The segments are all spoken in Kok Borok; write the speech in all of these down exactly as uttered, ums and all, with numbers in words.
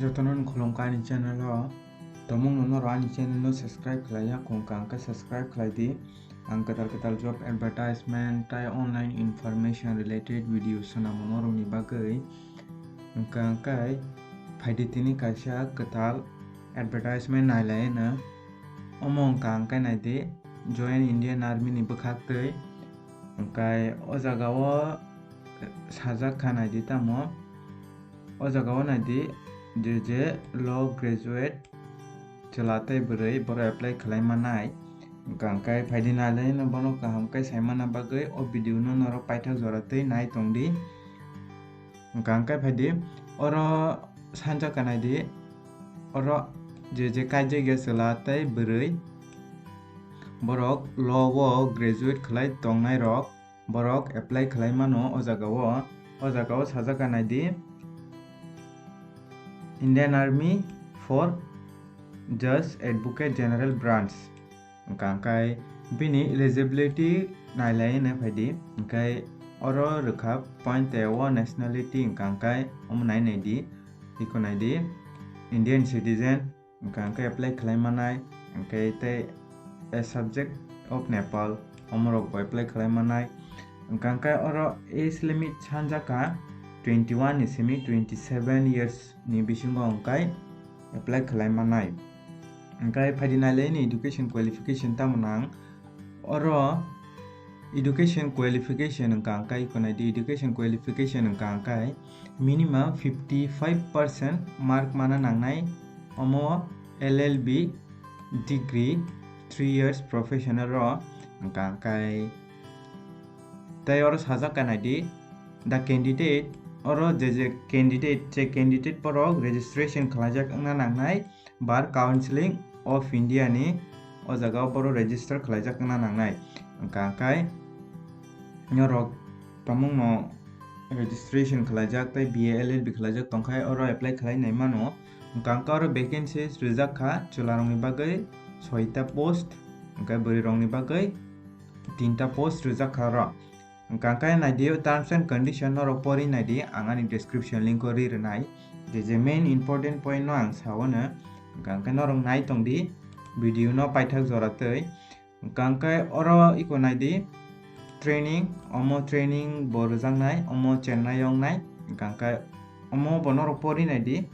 Jotono no khulumkha ani channel o. Tomung no norok ani channel no subscribe khlai ya, khung kha hwnkhe subscribe khlai di. Ang kwtal kwtal job advertisement tai online information related video swnamo norokni bagwi. Hwnkha hwnkhe phaidi tini kaisa kwtal advertisement nailai no. Omo hwnkha hwnkhe naidi, Join Indian Army ni bwkhak twi. Hwnkhe o jaga o sajak kha naidi tamo. O jaga o naidi, je je law graduate chwla tei bwrwi borok apply khlai manai. Hwnkha hwnkhe phaidi nailai no bono kaham khe sai mana bagwi o video no norok paithak jora twi nai tong di. Hwnkha hwnkhe phaidi oro sanja kha naidi, oro je je kaijak ya chwla tei bwrwi borok law o graduate khlai tongnai rok, borok apply khlai mano o jaga o. O jaga o sajak kha naidi, Indian Army for Judge Advocate General Branch. Hwnkha hwnkhe bini eligibility nailai no phaidi, hwnkhe oro rwkha point tei o nationality, hwnkha hwnkhe omo nai naidi, iko naidi, Indian citizen, hwnkha hwnkhe apply khlai manai, hwnkhe tei a subject of Nepal, omorok bo apply khlai manai. Hwnkha hwnkhe oro age limit sanjak kha twenty one ni simi twenty seven years ni bisingo hwnkhe apply khlai manai. Hwnkhe phaidi nailai ni education qualification tamo nang. Oro education qualification hwnkha hwnkhe iko naidi, education qualification hwnkha hwnkhe minimum fifty five percent mark mana nangnai, omo L L B degree three years professional rok hwnkha hwnkhe. Tei oro sajak kha naidi, the candidate, oro je je candidate, je candidate borok registration khlaijak wngna nangnai Bar Council of India ni o jaga o borok register khlaijak wngna nangnai. Hwnkha hwnkhe norok tamungno registration khlaijak tei B A L L B khlaijak tongkhai oro apply khlai nai mano. Hwnkha hwnkhe oro vacancies rijak kha chwlarokni bagwi soita post, hwnkhe bwrwirokni bagwi tinta post rijak kha oro. Hwnkha hwnkhe naidi o terms and condition norok pori naidi, ang ani description link o ri rwnai. Je je main important point no ang sao no. Hwnkha hwnkhe norok nai tong di video no paithak jora twi. Hwnkha hwnkhe oro iko naidi training, omo training bo rwjaknai, omo Chennai o wngnai. Hwnkha hwnkhe omo bo norok pori naidi.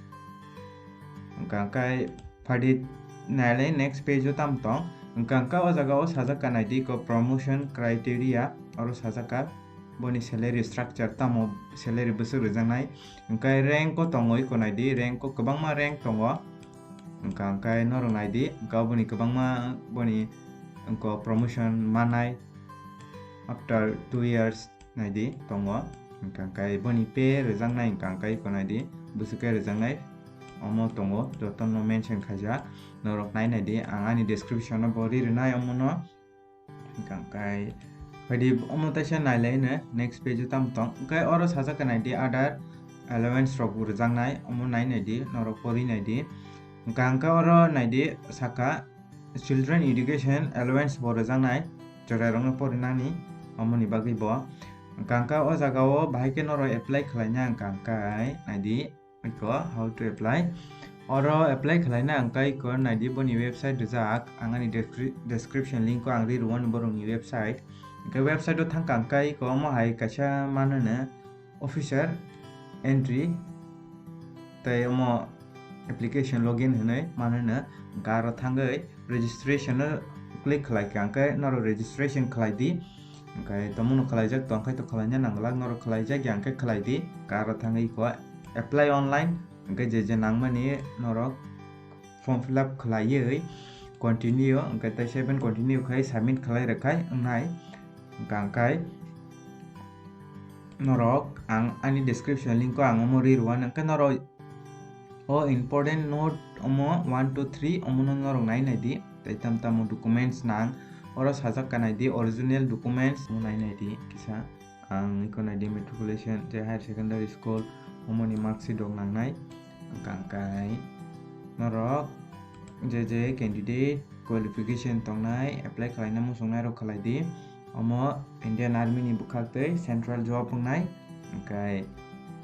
Hwnkha hwnkhe phaidi nailai next page o tamo tong. Hwnkha hwnkhe o jaga o sajak kha naidi iko promotion criteria, oro sajak kha boni salary structure tamo salary bwswk rwjaknai. Hwnkhe rank o tongo iko naidi, rank o kwbangma rank tongo. Hwnkha hwnkhe norok naidi, hwnkhe boni kwbangma boni wngkha promotion manai after two years. Naidi tongo, hwnkha hwnkhe boni pay rwjaknai hwnkha hwnkhe iko naidi bwswk khe rwjaknai omo tongo, jotono mention khaijak, norok nai naidi, ang ani description o bo ri rwnai omono. Hwnkha hwnkhe phaidi omo taisa nailai no next page o tamo tong, hwnkhe oro sajak kha naidi other allowance rok bo rwjaknai, omo nai naidi, norok pori naidi. Hwnkha hwnkhe oro naidi saka, children education allowance bo rwjaknai, chwrairokno porinani, omoni bagwi bo. Hwnkha hwnkhe o jaga o bahai khe norok apply khlaina hwnkha hwnkhe naidi iko how to apply. Oro apply khlaina hwnkhe iko naidi boni website rijak, ang ani descri-, description link o ang ri rwmani borokni website. Hwnkhe website o thangkha hwnkhe iko omo hai kaisa mano no officer entry tei omo application login hinwi manwi no hwnkhe aro thangwi registration o click khlai kha hwnkhe norok registration khlai di. Hwnkhe tomungno khlaijak tong khai to khlaina nang glak, norok khlaijak ya hwnkhe khlai di. Hwnkhe aro thangwi iko apply online hwnkhe je je nangmani norok form fill up khlaiwi continue, hwnkhe tei seven continue khai submit khlai rwkhai wngnai. Hwnkha hwnkhe norok ang ani description link o ang omo ri rwmani, hwnkhe norok o important note omo one two three omono norok nai nai di, tei tam tamo documents nang oro sajak kha nai di, original documents omo nai nai di kisa. Ang iko nai di matriculation tei higher secondary school omoni marksheet rok nangnai. Hwnkha hwnkhe norok je je candidate qualification tongnai apply khlaina muchungnai rok khlai di. Omo Indian Army ni bwkhak tei central job wngnai. Hwnkhe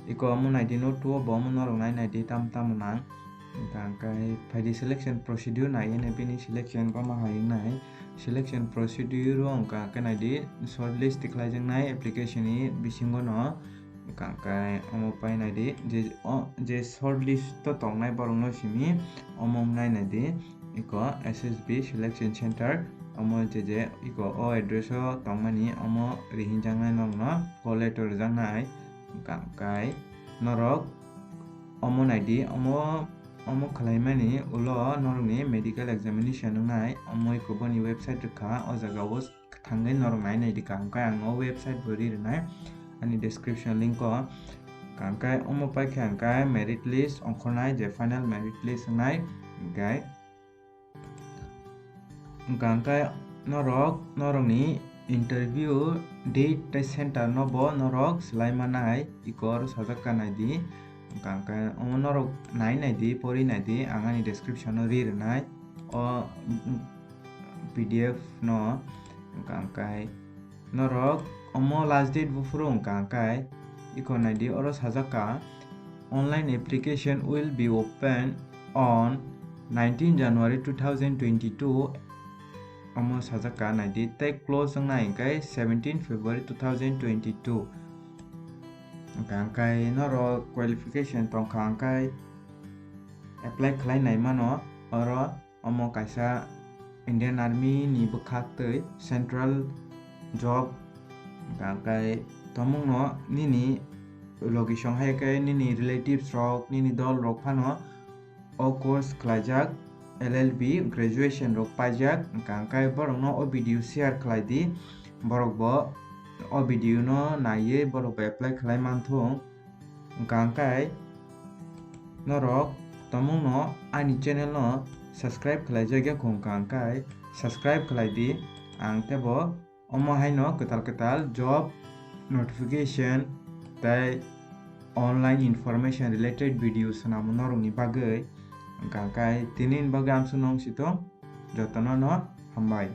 Iko omo naidi note two o bo omo norok nai naidi tam tamo nang. Hwnkha hwnkhe phaidi selection procedure nai hwnwi bini selection bono hai wngnai. Selection procedure o hwnkha hwnkhe naidi shortlist khlaijaknai application ni bisingo no. Hwnkha hwnkhe omo pai naidi je, o, je shortlist o tongnai borok no simi omo wngnai naidi. Iko S S B selection center omo je je iko o address o tongmani omo rihinjaknai norokno call letter rwjaknai. Hwnkha hwnkhe norok omo naidi, omo, omo khlaimani ulo norokni medical examination wngnai, omo iko boni website rwkha, o jaga o thangwi norok nai naidi ka, hwnkhe ang o website bo ri rwnai ani description link o. Hwnkhe omo paikha hwnkhe merit list ongkhornai, je final merit list wngnai, hwnkhe Hwnkha hwnkhe norok, norokni interview date tei center no bo norok swlai manai, iko oro sajak kha naidi. Hwnkha hwnkhe omo norok nai naidi, pori naidi, ang ani description o ri rwnai o P D F no. Hwnkha hwnkhe norok omo last date buphuru hwnkha hwnkhe iko naidi oro sajak kha, "Online application will be open on nineteen January two thousand twenty-two." Omo sajak kha naidi, tei close wngnai hwnkhe seventeen February two thousand twenty-two. Hwnkha hwnkhe norok qualification tongkha hwnkhe apply khlai nai mano oro. Omo kaisa Indian Army ni bwkhak tei central job. Hwnkha hwnkhe tomungno nini logi song hai khe nini relatives rok, nini dol rok phano o course khlaijak, L L B graduation rok paijak. Hwnkha hwnkhe borokno o video share khlai di, borok bo o video no naiwi borok bo apply khlai manthung. Hwnkha hwnkhe norok tomungno ani channel no subscribe khlaijak ya kho, hwnkha hwnkhe subscribe khlai di. Ang tebo omo haino kwtal kwtal job notification tei online information related video swnamo norokni bagwi. Hwnkha hwnkhe tinini bagwi amsuk nong sitong, jotono no hambai.